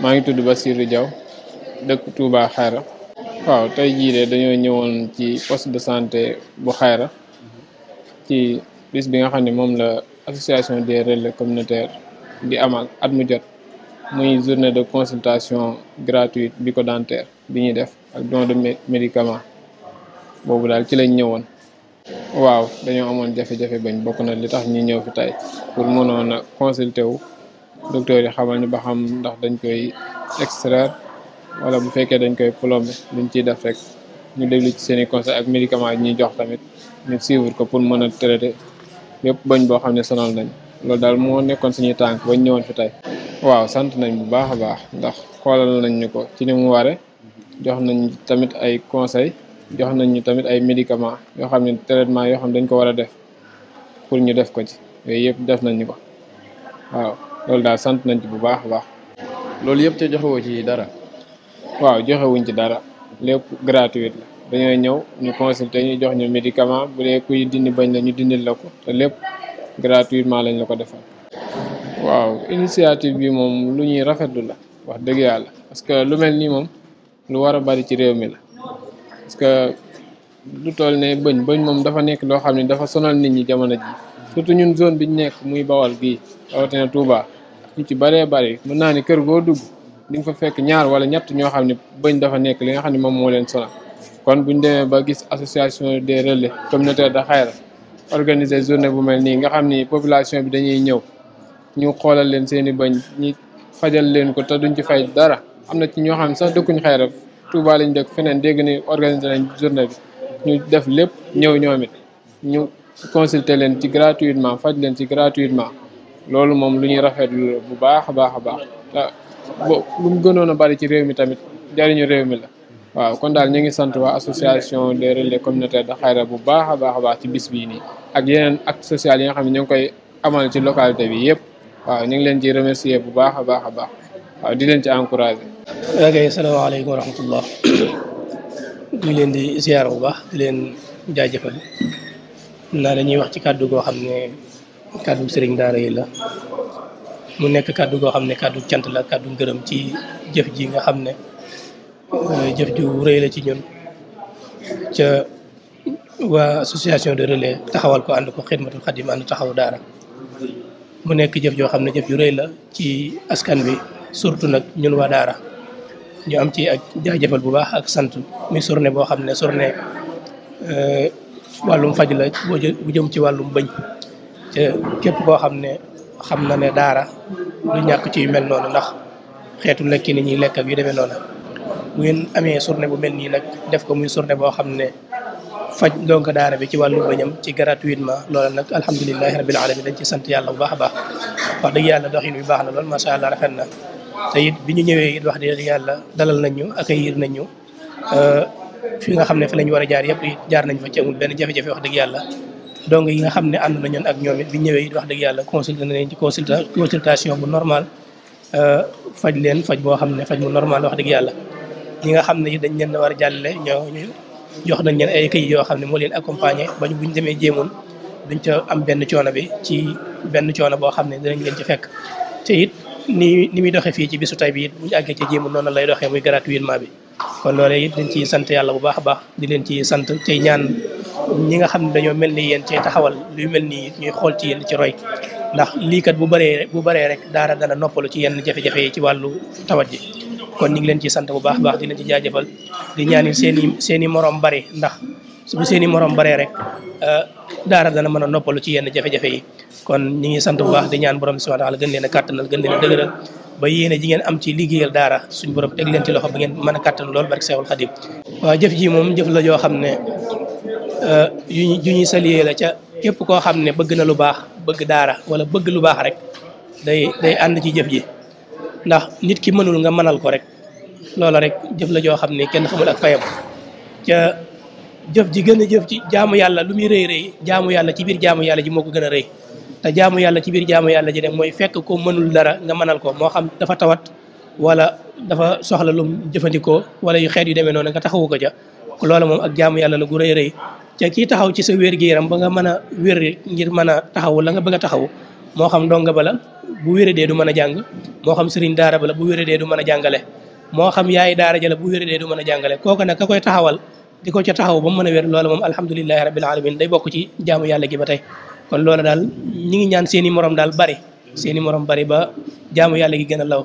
maa ngi tudd Bassirou Diaw dëkk Touba Xayra. waaw tey jii de dañoo ñëwoon ci poste de santé bu Xayra ci bis bi nga xam ne moom la association des relais communautaires di amal at mu jot muy journée de consultation gratuite bucco-dentaire bi ñuy def ak don de médicaments boobu daal ci lañ ñëwoon. waaw dañoo amoon jafe-jafe bañ bokk na li tax ñu ñëw fi tey pour mënoon a consulter wu docteur yi xamal ñu ba xam ndax dañ koy extraire wala bu fekkee dañ koy plomber luñ ciy def rek ñu déglu ci seen i conseil ak médicaments yi ñuy jox tamit ñu suivre ko pour mën a traiter yëpp bañ boo xam ne sonal nañ loolu daal moo nekkoon suñuy tànk bañ ñëwoon fi tey. waaw sant nañ bu baax a baax ndax xoolal nañ ñu ko ci ni mu ware jox nañ tamit ay conseil jox nañ ñu tamit ay médicaments yoo xam ne traitement yoo xam ne dañ ko war a def pour ñu def ko ci yooyu yëpp def nañ ñu ko waaw loolu daal sant nañ ci bu baax a baax. loolu yëpp te joxewoo ci dara. waaw joxewuñ ci dara lépp gratuit la dañoo ñëw ñu consulter ñu jox ñu médicament bu dee kuy dindi bañ la ñu dindil la ko te lépp gratuitement lañ la ko defal. waaw initiative bi moom lu ñuy rafetlu la wax dëgg yàlla parce que lu mel nii moom lu war a bari ci réew mi la parce que lu toll ne bëñ moom dafa nekk loo xam ne dafa sonal nit ñi jamono ji surtout ñun zone bi ñu nekk muy Bawol gii rawatina Touba ñu ci bëree bëri mën naa ni kër goo dugg di nga fa fekk ñaar wala ñett ñoo xam ne bëñ dafa nekk li nga xam ne moom moo leen sonal kon buñ demee ba gis association des relais communautaires de Xayra organiser journée bu mel nii nga xam ni population bi dañuy ñëw ñu xoolal leen seen i bañ ñi fajal leen ko te duñ ci fay dara am na ci ñoo xam ne sax dëkkuñ Xayra Touba lañ dëkk feneen dégg ni organiser nañ journée bi ñu def lépp ñëw ñoom it ñu consulter leen ci gratuitement faj leen ci gratuitement loolu moom lu ñuy rafetlu bu baax a baax a baax lu mu gënoon a bari ci réew mi tamit jariñu réew mi la. waaw kon daal ñu ngi sant waa association des relais communautaires de Xayra bu baax a baax ci bis bii nii ak yeneen actes sociaux yi nga xam ne ñu ngi koy amal ci localité bi yëpp waaw ñu ngi leen ci remercier bu baax a baax waaw di leen ci encourager. ok salaamaaleykum wa rahmatullah ñu leen di ziar bu baax di leen jaajëfal naa dañuy wax ci kàddu goo xam ne kàddu sëriñ daara yi la mu nekk kàddu goo xam ne kàddu cant la kàddu ngërëm ci jëf ji nga xam ne jëf ju rëy la ci ñun ca waa association de relais taxawal ko ànd ko xidmatul xadim ànd taxaw daara mu nekk jëf joo xam ne jëf ju rëy la ci askan bi surtout nag ñun waa daara ñu am ci ak jaajëfal bu baax ak sant muy journée boo xam ne journée wàllum faj la bu jëm ci wàllum bëñ te képp koo xam ne xam na ne daara du ñàkk ci yu mel noonu ndax xeetu lekki ni ñuy lekk ak yu demee noonu bu ngeen amee journée bu mel nii nag def ko muy journée boo xam ne faj donc daara bi ci wàllum bëñam ci gratuitement loola nag alhamdulilahi rabil alamin dañ ci sant yàlla bu baax a baax wax dëgg yàlla doxin bi baax na lool macha allah rafet na te it bi ñu ñëwee it wax dëgg yàlla dalal nañ ñu accueillir nañ ñu fi nga xam ne fi la ñu war a jaar yëpp it jaar nañ fa ci amul benn jafe-jafe wax dëgg yàlla donc yi nga xam ne ànd nañu ak ñoom it bi ñëwee it wax dëgg yàlla consulté nañ ci consultation bu normal faj leen faj boo xam ne faj mu normal wax dëgg yàlla ñi nga xam ne it dañ leen war a jàllale ñoo ñu jox nañ leen ay këyit yoo xam ne moo leen accompagner ba ñu buñ demee jéemoon duñ ca am benn coono bi ci benn coono boo xam ne dinañ leen ci fekk te it ni muy doxee fii ci bisu tay bi it buñu àggee ci jéemoon noonu lay doxee muy gratuitement bi kon loolee it dañ ci sant yàlla bu baax a baax di leen ci sant tey ñaan ñi nga xam ne dañoo mel ni yéen ci taxawal luy mel nii ñuy xool ci yéen ci roy ndax lii kat bu bëree rek daara dana noppalu ci yenn jafe-jafe yi ci wàllu tawat ji kon ñu ngi leen ci sant bu baax a baax di leen ci jaajëfal di ñaanil seen i morom bari ndax bu seen i morom baree rek daara dana mën a noppalu ci yenn jafe-jafe yi kon ñu ngi sant bu baax di ñaan borom subhanahu wa ta'ala gën leen a kàttanal gën leen a dëgëral ba yéene ji ngeen am ci liggéeyal daara suñu borom teg leen ci loxo ba ngeen mën a kàttan lool barke Seexul Xadim waaw jëf ji moom jëf la yoo xam ne yu ñuy saluer la ca képp koo xam ne bëgg na lu baax bëgg daara wala bëgg lu baax rek day ànd ci jëf ji ndax nit ki mënul nga mënal ko rek loola rek jëf la joo xam ne kenn xamul ak fayam ca jëf ji gën a jëf ci jaamu yàlla lu muy rëy rëy jaamu yàlla ci biir jaamu yàlla ji moo ko gën a rëy te jaamu yàlla ci biir jaamu yàlla ji ne mooy fekk ko mënul dara nga mënal ko moo xam dafa tawat wala dafa soxla lum jëfandikoo wala yu xeet yu demee noonu nga taxawu ko ja loola moom ak jaamu yàlla la gu rëy rëy ca kii taxaw ci sa wér-gu-yaram ba nga mën a wér ngir mën a taxawu la nga bëgg a taxawu moo xam ndonga ba la bu wéradee du mën a jàng moo xam sëriñ daara ba la bu wéradee du mën a jàngale moo xam yaay daara ja la bu wéradee du mën a jàngale kooku nag ka koy taxawal di ko ca taxaw ba mu mën a wér loola moom alhamdulilahi rabbil alamin day bokk ci jaamu yàlla gi ba tey kon loola daal ñi ngi ñaan seeni morom daal bari seeni morom bari ba jaamu yàlla gi gën a law